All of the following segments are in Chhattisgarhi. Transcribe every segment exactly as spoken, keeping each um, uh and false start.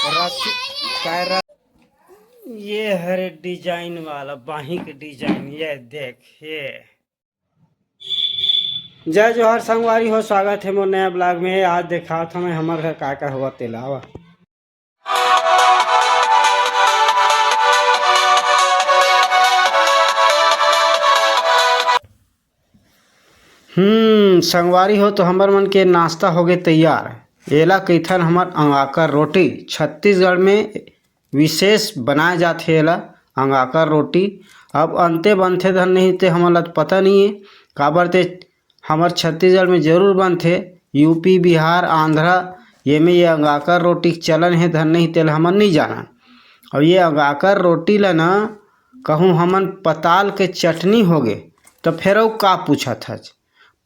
रस-, काय रस-, ये हरे डिजाइन वाला बाही के डिजाइन, ये देख, ये। जय जोहार संगवारी हो, स्वागत हे मोर नया ब्लॉग में। आज देखात हंव मैं हमर घर का का होवत तेला, आवा। हम्म, संगवारी हो, तो हमर मन के नाश्ता होगे तैयार। एला कहिथन हमर अंगाकर रोटी। छत्तीसगढ़ में विशेष बनाए जाथे एला, अंगाकर रोटी। अब अंते बनथे धन नहीं ते हमन ला तो पता नहीं है, काबर ते हमर छत्तीसगढ़ में जरूर बनथे। यूपी, बिहार, आंध्रा, ये में ये अंगाकर रोटी के चलन हे धन नहीं तेला हमन नहीं जानन। अब ये अंगाकर रोटी ला ना कहूँ हमन पताल के चटनी होगे, तो फेर अउ का पूछत हच?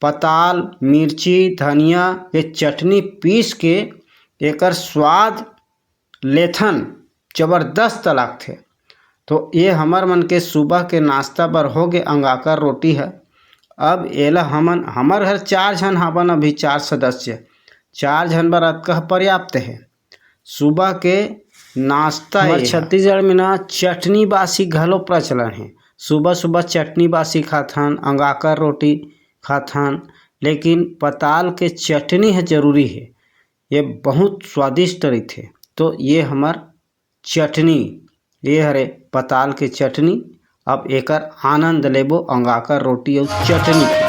पताल, मिर्ची, धनिया के चटनी पीस के एकर स्वाद लेथन, जबरदस्त लागथे। तो ये हमर मन के सुबह के नाश्ता बर होगे अंगाकर रोटी ह। अब एला हमन, हमर घर चार झन हावन, अभी चार सदस्य, चार झन बर अतका पर्याप्त हे। सुबह के नाश्ता हमर ये ह। छत्तीसगढ़ में ना चटनी बासी घलो प्रचलन हे। सुबह सुबह चटनी बासी खाथन, अंगाकर रोटी खाथन, लेकिन पताल के चटनी ह जरूरी हे। ये बहुत स्वादिष्ट रहिथे। तो ये हमर चटनी, ये हरे पताल के चटनी। अब एकर आनंद लेबो अंगाकर रोटी अउ चटनी के।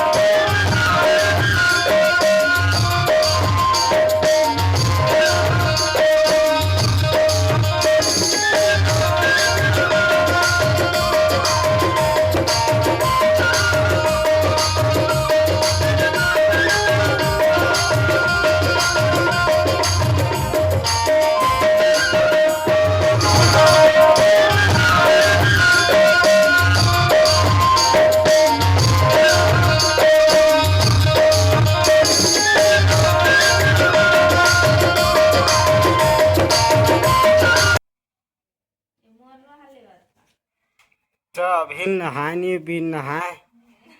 तो अभी नहाए नहीं, बिन नहाए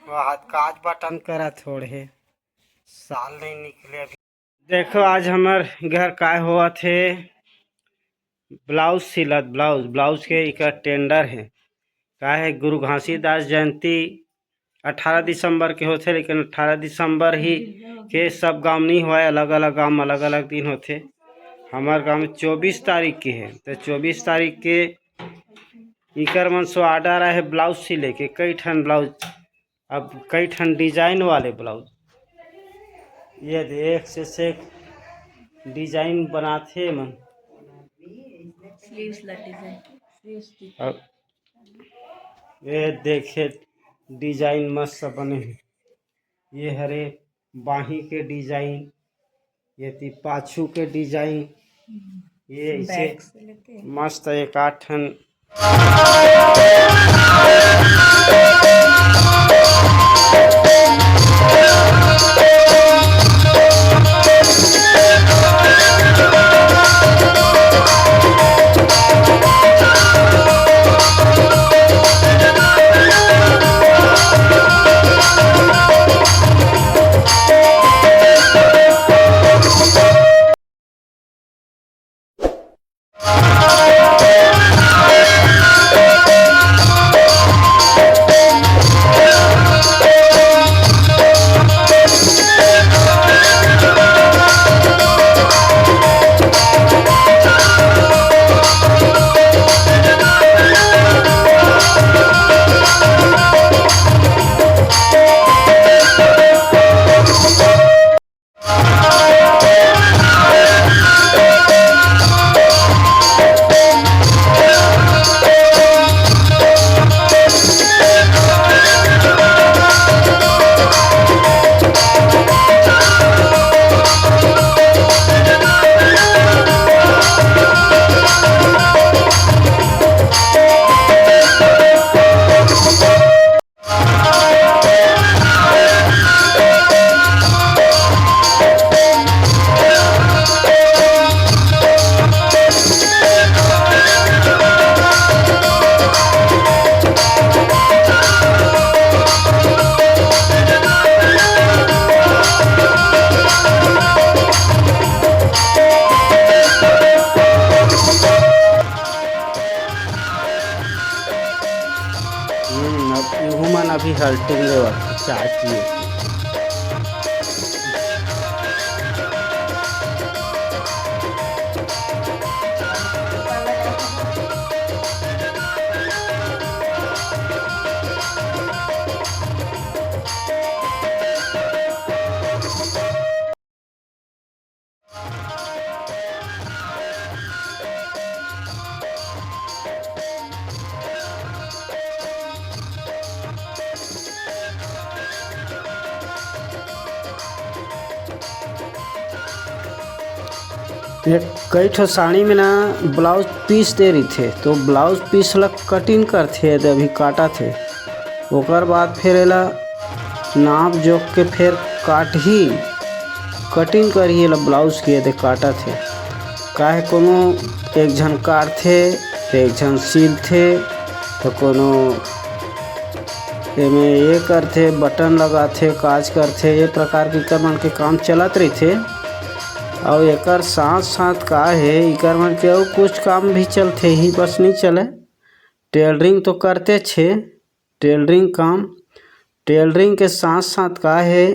वो हाथ काज बटन करा थोड़े, साल नहीं निकले अभी। देखो आज हमर घर काय होवत हे, ब्लाउज सिलत, ब्लाउज, ब्लाउज के इकर टेंडर हे। का हे, गुरु घासीदास जयंती अठारह दिसंबर के होथे, लेकिन अठारह दिसंबर ही के सब गांव नहीं होय, अलग-अलग गांव में अलग-अलग दिन होथे। हमर गांव में चौबीस तारीख के हे, तो चौबीस तारीख के इकर मन सो ऑर्डर आए हे ब्लाउज सिले के, कई ठन ब्लाउज, अब कई ठन डिजाइन वाले ब्लाउज। ये दे, एक से, से एक डिजाइन बनाथे मन। स्लीव्स ला डिजाइन, स्लीव्स की। अब ये देखे, डिजाइन मस्त बने हे। ये हरे बाही के डिजाइन, ये ती पाछू के डिजाइन, ये ऐसे बैक से लेते हैं। मस्त एक आठ ठन। भी हल्टिंग लेवत हे चाय पिए। एक कई ठो साड़ी में ना ब्लाउज पीस दे रहिथे, तो ब्लाउज पीस ला कटिंग करथे, ये दे अभी काटत हे। ओकर बाद फिर एला नाप जोख के फिर काटही, कटिंग करही एला ब्लाउज के, ये दे काटत हे। काहे कोनो एक झन काटथे, एक झन सिलथे, तो कोनो एमे ये करथे, बटन लगाथे, काज करथे, ये प्रकार के एकर मन के काम चलत रहिथे। अउ एकर साथ साथ का हे, एकर मन के अउ कुछ काम भी चलथे, ही बस नहीं चले, टेलरिंग तो करते छे, टेलरिंग काम, टेलरिंग के साथ साथ का हे,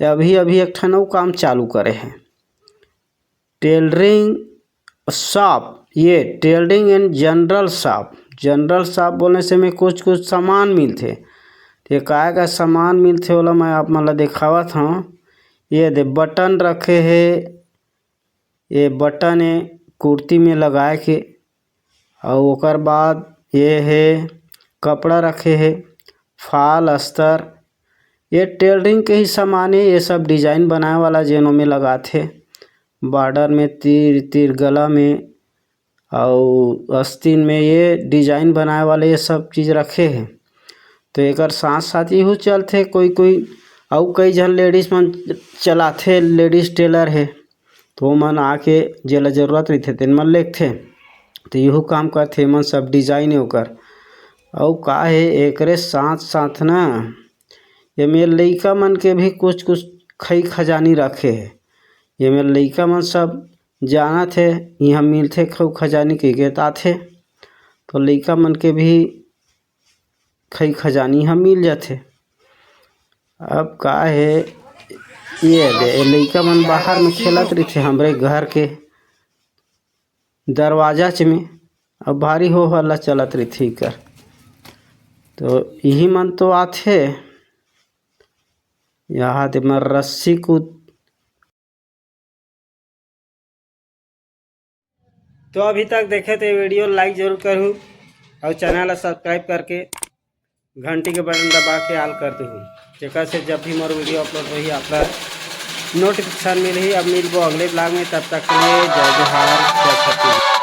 अभी अभी एक ठन अउ काम चालू करे हे, टेलरिंग शॉप, ये tailoring and general shop. General shop बोलने से में कुछ कुछ सामान मिलथे। ये काय का सामान मिलथे, ओला मैं आप मन ला देखावत हौं। ये दे बटन रखे हे, ये बटन ए कुर्ती में लगाए के, अउ ओकर बाद ये हे कपड़ा रखे हे, फाल, अस्तर, ये टेलरिंग के ही सामान हे। ये सब डिजाइन बनाए वाला जेन ओमे लगाथे, बॉर्डर में, तीर तीर गला में, अउ अस्तीन में ये डिजाइन बनाए वाले ये सब चीज रखे हे। तो एकर साथ साथ इहू चलथे, कोई कोई अउ कई झन लेडीज मन चलाथे, लेडीज टेलर हे, तो ओमन आके जेला जरूरत रहिथे तेन मन लेगथे। तो इहू काम करथे एमन सब, डिजाइन हे ओकर। अउ का हे, एकरे साथ साथ ना एमे लइका मन के भी कुछ कुछ खई खजानी रखे हे। एमे लइका मन सब जानत हे, इहाँ मिलथे खऊ खजानी कहिके त आथे, तो लइका मन के भी खई खजानी इहाँ मिल जाथे। अब का हे, ये दे, ये लइका मन बाहर में खेलत रहिथे, हमरे घर के दरवाजा च में, अब भारी हो हल्ला चलत रहिथे एकर। तो इही मन तो आथे, यहाँ दे मर रस्सी कूद। तो अभी तक देखे तो ये वीडियो लाइक जरूर करू और चैनल ला सब्सक्राइब करके घंटी के बटन दबा के ऑल कर दू, जेकर से जब भी मोर वीडियो अपलोड होही आप ला नोटिफिकेशन मिलही। अब मिलबो अगले ब्लॉग में, तब तक के लिए जय जोहार, जय छत्तीसगढ़।